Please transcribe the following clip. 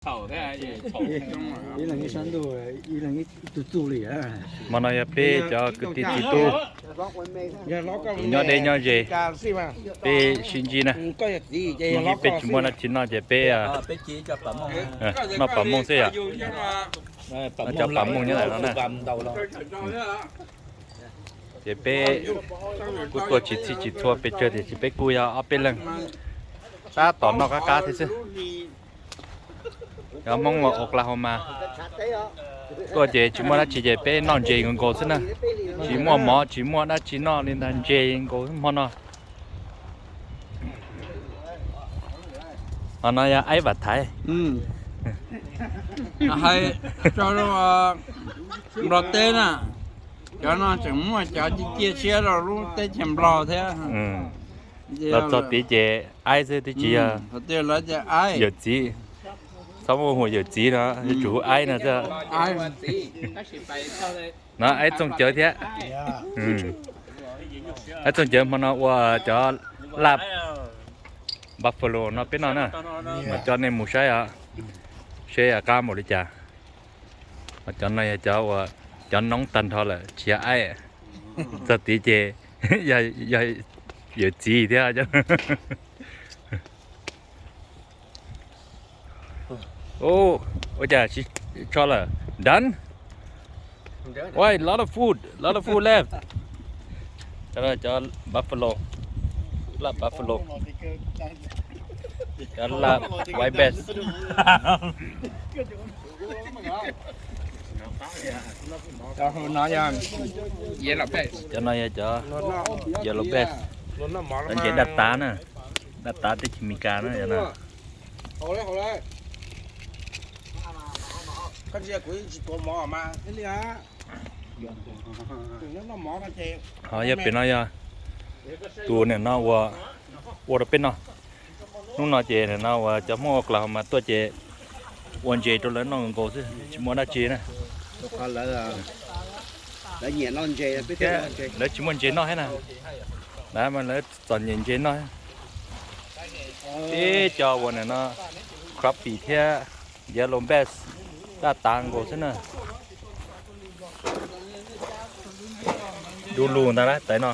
Ib leeg ib sab ntuj, ib leeg ib tug txuj li. Hmo no yog peb cov kwv tij txiv tub nyob deb nyob ze, peb sib ntsib na. Sib ntsib peb tsis muaj dab tsi noj ces peb noj pam mooj xwb yom. Noj cov pam mooj nyob ntawm no na. Ces peb kuj tuaj tsis txhij tsis txhua pes tsawg tiam sis peb kuj yog ob peb leeg tab tom noj qab qab thiab xwb. Cov Hmoob Oklahoma tuaj ces tsis muaj dab tsi ces peb noj ntses nkaus nkaus xwb na. Tsis muaj mov tsis muaj dab tsi noj li ntag, ntses nkaus hmo no. Ho no yog aib vam thaiv. Hais rau Nplog teb na, cov no tseem muaj cov ciaj ciaj siab rau lub teb chaws Nplog thiab. Los txog tid ces aib xwb twb tsis yog yawm txiv. Txhob muaj hu yawm txiv no, yuav tsum hu aib no xwb. No aib Txooj Cawv thiab. Aib Txooj Cawv hmo no ua cov laj buffalo no peb noj na. Mas coj nej mus saib os, seb qab npaum li cas. Cov no yog cov uas cov noob tag nrho lawm tsis yog aib. Txog tid ces yog yawm txiv thiab. Ua cas tsis tso lawm? Done? Why? Lot of food, lot of food left. Cov buffalo, laj buffalo, cov laj white bass. Cov no yog cov yellow bass, cov ntses daj tav na, daj tav teb chaws Amelikas na. Ho yog pem no yog tus nim no ua, ua rau peb noj. Hnub no ces nim no uas cov Hmoob Oklahoma tuaj ces ua ntses rau lawv noj nkaus xwb tsis muaj dab tsi na. Lawv tsis muaj ntses noj thiab na. Lawv mas lawv txom nyem ntses noj. Peb cov uas nim no crappie thiab yellow bass daj tav nkaus xwb na. Du lug ntag na tais no.